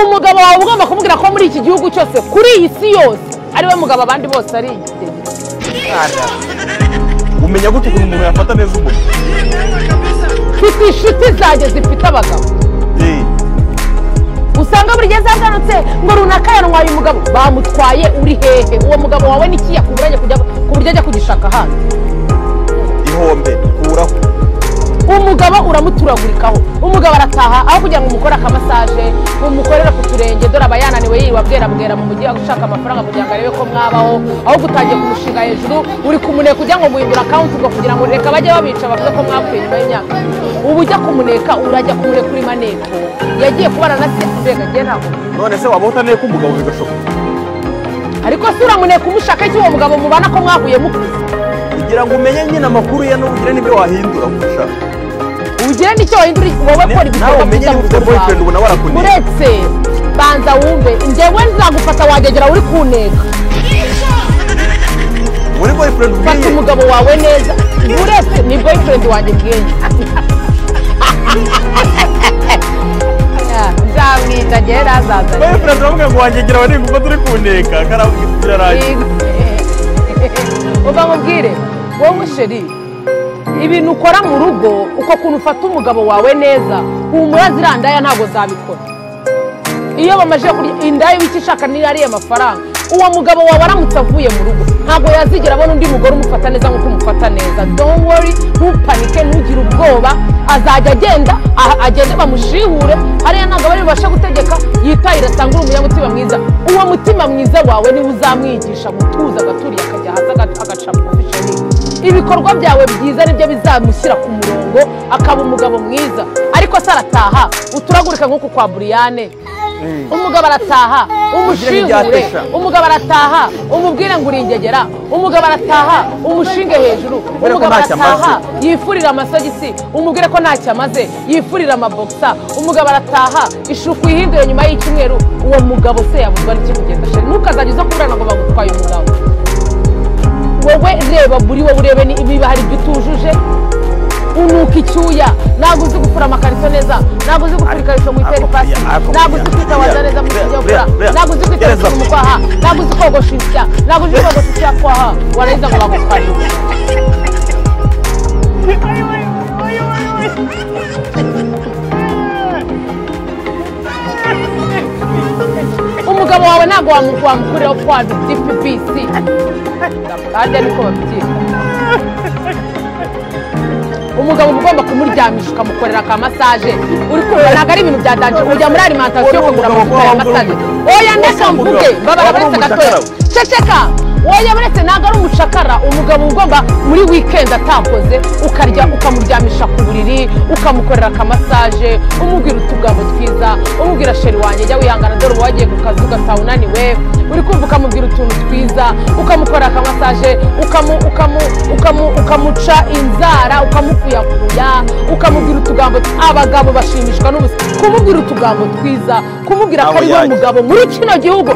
Umugabo wawe ugomba kumubwira ko muri iki gihugu cyose kuri iyi si yose ari we mugabo abandi bose ari ingegera. Umenya gute ukuntu umuntu yafata neza umugabo? Mfite inshuti zanjye zifite abagabo. Usanga buri gihe zagarutse ngo runaka yantwaye umugabo, bamutwaye uri hehe? Uwo mugabo wawe niki yakuburanye kujya ku buryo ajya kugishaka hano? Ihombe kuraho. Umugabo uramuturagurikaho, umugabo arataha aho kugira ngo umukore akamasaje, umukorere ku turenge, dore aba yananiwe yiwa bwera bwera mu mujyi gushaka amafaranga kugira ngo arebe ko mwabaho, aho gutangiye kumushinga hejuru uri kumuneka kugira ngo guhindura account ngo kugira ngo reka bajye babica bavuge ko mwapfuye nyuma y'imyaka. Ubu ujya kumuneka urajya kumureka uri maneko yagiye kubana na se mbega ngiye ntabwo. None se waba utaneye ko umugabo bigashoboka? Ariko se uramuneka umushaka iki uwo mugabo mubana ko mwahuye mukuze? Kugira ngo umenye nyine amakuru ye n'ubugire n'ibyo wahindura kurusha. Ugire n'icyo wahindura wowe kora ibikorwa byiza mu rugo rwawe. Uretse banza wumve njyewe nzagufata wagegera uri kuneka. Uri boyfriend ubwiye? Fata umugabo wawe neza. Uretse ni boyfriend wanjye mbwiye. Nzamwita njyewe nazaza. Boyfriend uramubwira ngo wagegera we nigufata uri kuneka birarangiye. Uva mubwire wowe sheri ibintu ukora mu rugo uko kuntu ufata umugabo wawe neza humura ziriya ndaya ntabwo zabikora. Iyo bamaze kurya indaya ibiki ishaka niyo ariye amafaranga, uwo mugabo wawe aramutse avuye mu rugo ntabwo yazigera abona undi mugore umufata neza nk'uko umufata neza. Don't worry, ntupanike, ntugire ubwoba, azajya agenda agende bamushihure, hariya ntabwo bari bubashe gutegeka, yitahire asanga uri umunyamutima mwiza. Uwo mutima mwiza wawe niwe uzamwigisha gutuza agaturiye akajya hasi agaca bugufi sheri. Ibikorwa byawe byiza nibyo bizamushyira ku murongo akaba umugabo mwiza. Ariko se arataha uturagurika nk'uku kwa Buriyane. Umugabo arataha umushihure, umugabo arataha umubwire ngo uri ingegera, umugabo arataha umushinge hejuru, umugabo arataha yifurira amasogisi umubwire ko ntacyo amaze, yifurira amabokisa, umugabo arataha ishuku ihindure nyuma y'icyumweru. Uwo mugabo se yabuzwa n'iki kugenda sheri? Ntukazajya uza kuburana ngo bagutwaye umugabo. Wowe reba buri wowe urebe niba hari ibyo utujuje. Unuka icyuya, ntabwo uzi gufura amakariso neza, ntabwo uzi gufura ikariso mu itera ipasi, ntabwo uzi kwitabaza neza mu kinyabupfura, ntabwo uzi kwiteza mu kwaha, ntabwo uzi kogosha insya, ntabwo uzi kogosha insya kwaha, warangiza ngo bagutware. Umugabo wawe ntabwo wamukuriraho kwa DPBC, kandi niko babyita. Umugabo ugomba kumuryamisha ukamukorera ka massage, uri kumva ntabwo ari ibintu bya danger, ujya muri alimentation ukagura amavuta ya massage. Oya ndeka mvuge, babara baretse gatoya. Ceceka. Oya baretse ntabwo ari umucakara. Umugabo ugomba muri weekend atakoze ukarya ukamuryamisha ku buriri, ukamukorera ka massage, umubwira utugambo twiza, umubwira sheri wanjye jya wihangana dore ubu wagiye ku kazi ugataha unaniwe, uri kumva ukamubwira utuntu twiza, ukamukorera ka massage, ukamuca inzara, ukamukuyakuya, ukamubwira utugambo. Abagabo bashimishwa n'ubusa kumubwira utugambo twiza, kumubwira ko ari we mugabo muri kino gihugu.